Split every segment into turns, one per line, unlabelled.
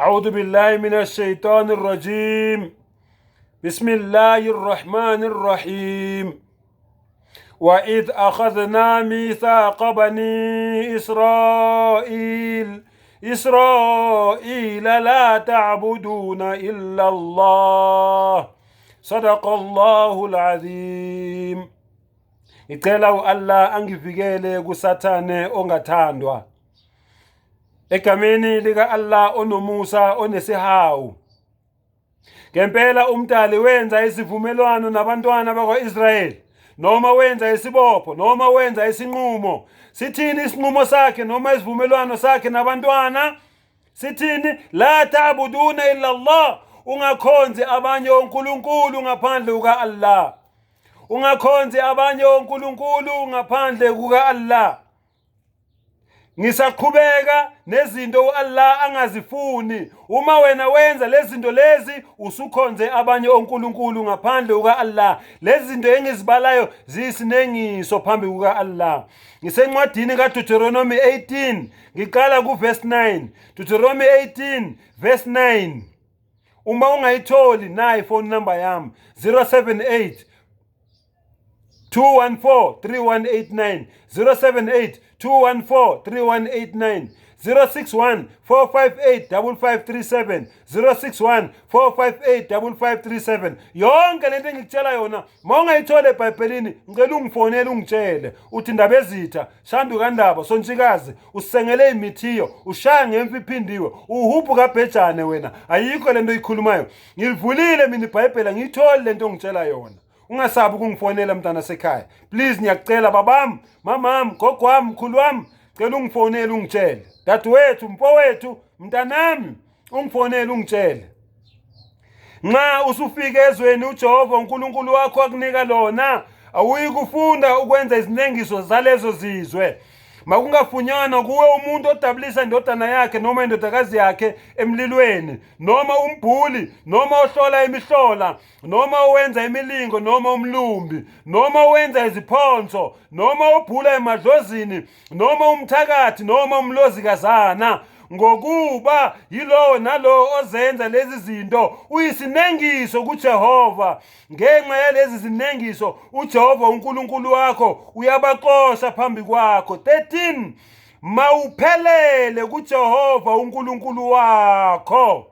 أعوذ بالله من الشيطان الرجيم بسم الله الرحمن الرحيم وإذ أخذنا ميثاق بني إسرائيل إسرائيل لا تعبدون إلا الله صدق الله العظيم. Ngicela u-Allah angivikele kuSathane ongathandwa. Egameni lika-Allah onomusa onesihawu. Ngempela umdali wenza isivumelwano nabantwana bakwa-Israyeli noma wenza isibopho noma wenza isinqumo. Sithini isinqumo sakhe noma isivumelwano sakhe nabantwana? Sithini? La ta'buduna illa Allah, ungakhonzi abanye onkulunkulu ngaphandle kuka-Allah. Ungakhonzi abanye onkulunkulu ngaphandle kuka-Allah. Ngisaqhubeka nezinto u-Allah angazifuni. Uma wena wenza lezi zinto lezi usukhonze abanye onkulunkulu ngaphandle kuka-Allah. Lezi zinto engizibalayo ziyisinengiso phambi kuka-Allah. Ngisencwadini kaDeuteronomy 18 ngiqala kuverse 9. Deuteronomy 18 verse 9. Uma ungayitholi nayi phone number yami 078 214 3189 078 214 3189 061 458 5537 061 458 5537. Yonke lento engikutshela yona uma ungayithola ebhayibhelini ngicela ungifonele ungitshele uthi ndaba ezitha shandu kandaba sontshikazi usengele imithiyo ushaya ngemfi iphindiwe uhubhu kabhejane wena ayikho lento oyikhulumayo. Ngilivulile mina ibhayibheli angiyitholi lento ongitshela yona. Ungasabi ukungifonela mntana sekhaya, please ngiyakucela babam, mamam, gogo wami, mkhulu wami, cela ungifonele ungitshele, dadewethu, mfowethu, mntanami, ungifonele ungitshele. Nxa usufika ezweni uJehova uNkulunkulu wakho akunika lona, awuyi kufunda ukwenza izinengiso zalezo zizwe. Makungafunyanwa kuwe umuntu odabulisa indodana yakhe noma indodakazi yakhe emlilweni, noma umbhuli, noma ohlola imihlola, noma owenza imilingo, noma umlumbi, noma owenza iziphonso, noma obhula emadlozini, noma umthakathi, noma umlozikazana, ngokuba yilowo nalowo ozenza lezi zinto uyisinengiso kuJehova. Ngenxa yalezi zinengiso uJehova uNkulunkulu wakho uyabaxosha phambi kwakho. 13 Mawuphelele kuJehova uNkulunkulu wakho.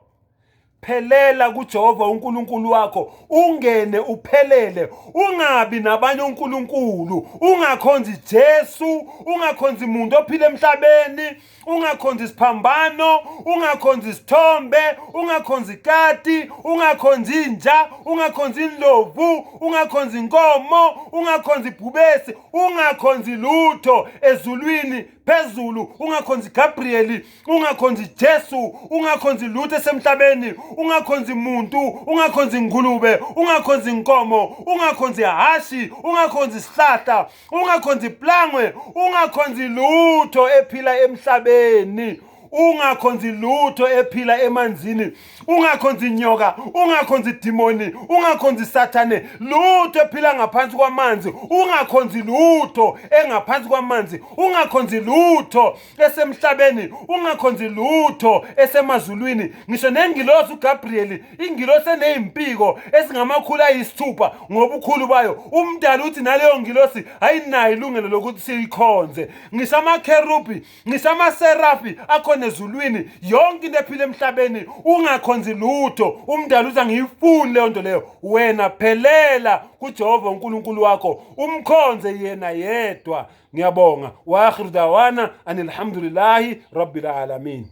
Phelela kuJehova uNkulunkulu wakho, ungene uphelele, ungabi nabanye onkulunkulu, ungakhonzi Jesu, ungakhonzi muntu ophila emhlabeni, ungakhonzi isiphambano, ungakhonzi isithombe, ungakhonzi ikati, ungakhonzi inja, ungakhonzi indlovu, ungakhonzi inkomo, ungakhonzi ibhubesi, ungakhonzi lutho ezulwini phezulu, ungakhonzi Gabrieli, ungakhonzi Jesu, ungakhonzi lutho esemhlabeni, ungakhonzi muntu, ungakhonzi ingulube, ungakhonzi inkomo, ungakhonzi hashi, ungakhonzi isihlahla, ungakhonzi iplangwe, ungakhonzi lutho ephila emhlabeni, ungakhonzi lutho ephila emanzini, ungakhonzi inyoka, ungakhonzi idimoni, ungakhonzi sathane, lutho ephila ngaphansi kwamanzi, ungakhonzi lutho engaphansi kwamanzi, ungakhonzi lutho esemhlabeni, ungakhonzi lutho esemazulwini. Ngisho nengilosi uGabriel, ingilosi enezimpiko ezingamakhulu ayisithupha ngobukhulu bayo, umdali uthi naleyo ngilosi ayinayo ilungelo lokuthi siyikhonze. Ngisho amakherubi, ngisho amaserafi akhona ezulwini, yonke into ephila emhlabeni, ungakhonzi lutho. Umdali uthi angiyifuni leyo nto leyo. Wena phelela kuJehova uNkulunkulu wakho, umkhonze yena yedwa. Ngiyabonga. Wa akhiru dawana anilhamdulillahi rabbil alamin.